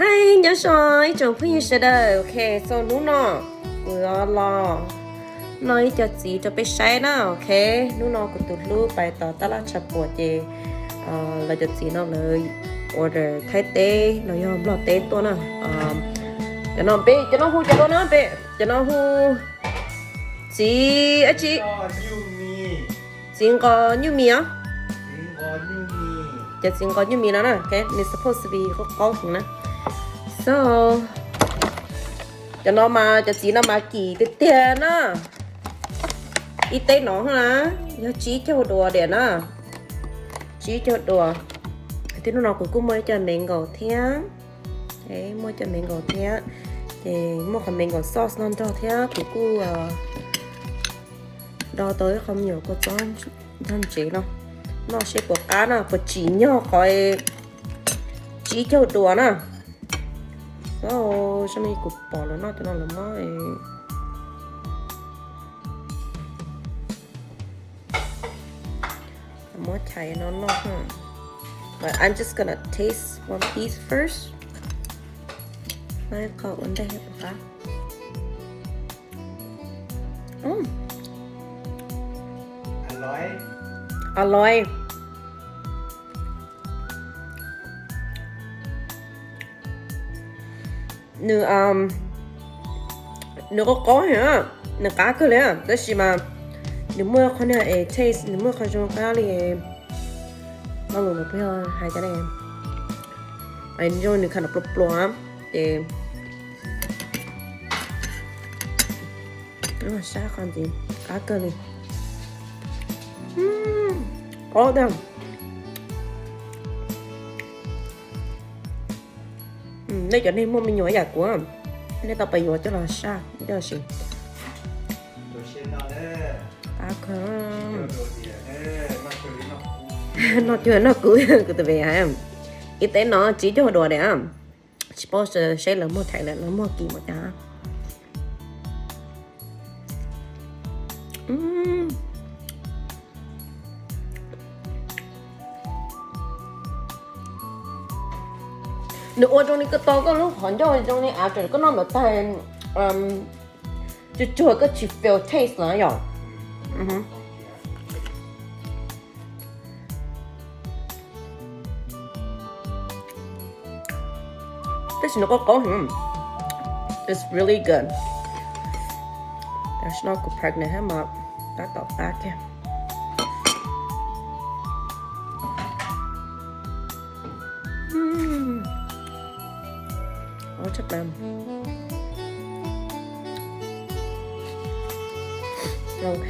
Hi, nyob zoo ib tsoom phooj ywg sawv daws. Ok, so hnub no kuv yuav los noj ib co txiv rau peb saib na. Ok, hnub no kuv tus hlub pais tom tab laj tshav puam ces lawv cov txiv no lawv order Thaib teb los yog Nplog teb tuaj na. Cov no peb, cov no hu cas dua na peb, cov no hu txiv dab tsi? Txiv nqos nyuj mis os. Cov txiv nqos nyuj mis no na, ok, nws supposed to be qaub qaub heev na. So cov no mas cov txiv no mas kim tiag tiag na. Ib teb no na yog tsib caug duas diam na, tsib caug duas. Thiab hnub no kuv kuj muaj ib co mango thiab, muaj ib co mango thiab, ces muaj qhov mango sauce no nrog thiab kuv kuj do tau ib qho me nyuam kua txob nrog ntsev no, noj seb puas qab na, puas tsim nyog qhov tsib caug duas na. Xyov, zoo li kuv pom lawv noj cov no lawv muab, muab chais no noj. But I'm just gonna taste one piece first. Qhov ua ntej puas qab. Aloi. Nws, nws qaub qaub heev, nws qab kawg li, tab sis mas nws muaj qhov niag es taste, nws muaj qhov zoo qab li. Maj lus no peb hais cas ne, zoo nws kha no pluas pluas ces sab qhov ntxiv qab kawg li. Qaub tiag. Nej cov neeg muaj me nyuam yam kuv, nej tau pais yuav coj los saj coj los siv. Qab kawg. Noj cuag noj kub, kuv tus pem hais. Ib teb no tsib caug duas diam. Tsis paub seb lawv muag thaiv lawm los muag kim mus cas. Nws ua zoo li koj tau koj lub qhov ncauj zoo li after koj noj ntawd tag, tsuag tsuag koj tsis feel taste na yom. Tab sis nws qaub qaub heev. It's really good. Tam sim no kuv pregnant thiab mas tab tom qab kiag. Ua tshaj plaws. Ok,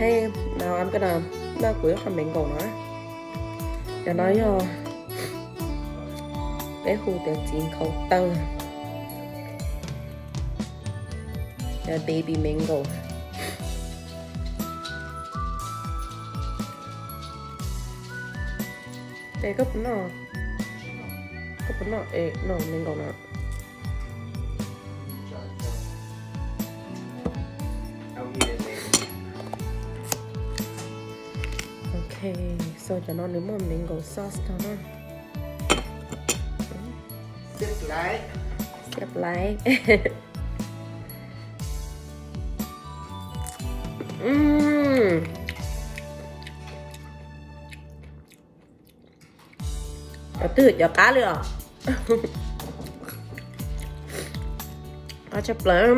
now I'm gonna noj kuv ib qho mango no. Cov no yog peb hu tias txiv nkhaus taw, baby mango. Es koj puas noj, koj puas noj es no mango no? Ok, so cov no nws muaj mango sauce no na. Siab laiv. Cov twg cov qab li os. Qab tshaj plaws.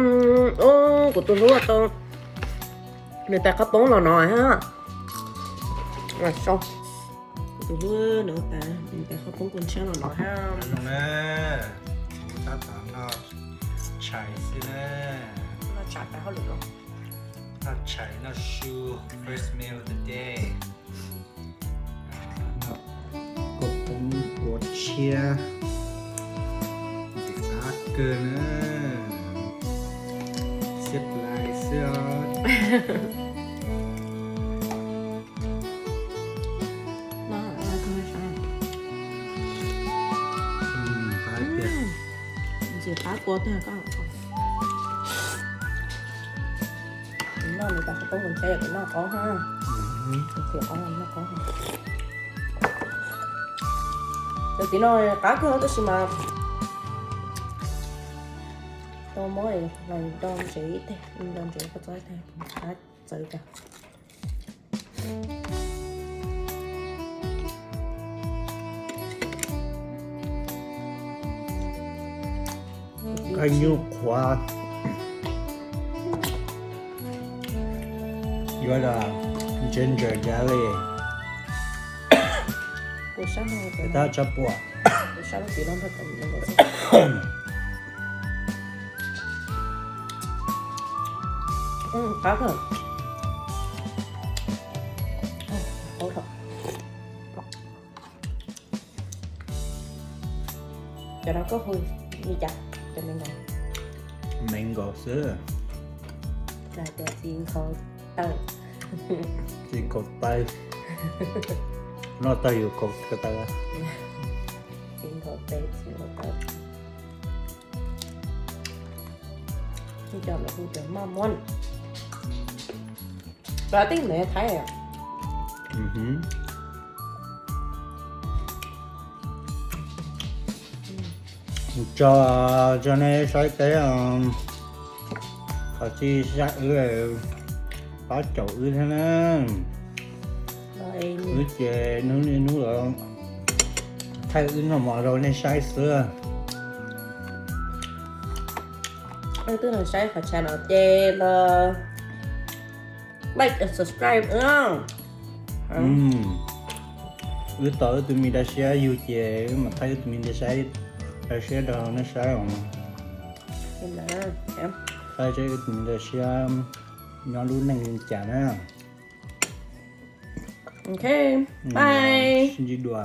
Kuv tus hlub tau nws tais qhaub poob los no ha. Kuv tus hlub nws tais, nws tais qhaub poob kua ntshiab los no ha. Tab tom noj tshais xwb na. Noj tshais noj su, first meal of the day. Noj qhaub poob kua ntshiab, ntxim qab kawg na. Siab laiv xwb os. Ntxim qab kua tiag koj. Noj nws tais qhaub poob kua ntshiab yog kuv noj qaub ha. Noj qaub. Cov txiv no qab kawg tab sis mas Tau mov los nro ntsev ib teg, nro ntsev koj txob ib teg, qab txawv cas. Koj nyuj qhuav yuav los ginger garlic. Tab tshab puam. Cov no koj hu li cas? Cov mango. Mango xwb. Cov txiv nkhaus taw. Txiv nkhaus taw. Noj tag yus nkhaus taw. Txiv nkhaus taw, txiv nkhaus taw. Cov no hu cov maj muab. Cov tej ntawd Thaib. Tso, tso nej saib teb, qhov tsis saib wb, pab caum wb thiab na. Wb ces hnub niaj hnub los thaij wb noj mov rau nej saib xwb. Wb twb los saib qhov channel ces los like and subscribe. Wb tos wb tus me dab siab yug ces wb mam thaij wb tus me dab siab, dab siab rau nej saib os. Saib seb wb tus me dab siab nyob lub neej li cas na. Ok, bye. Sib ntsib dua.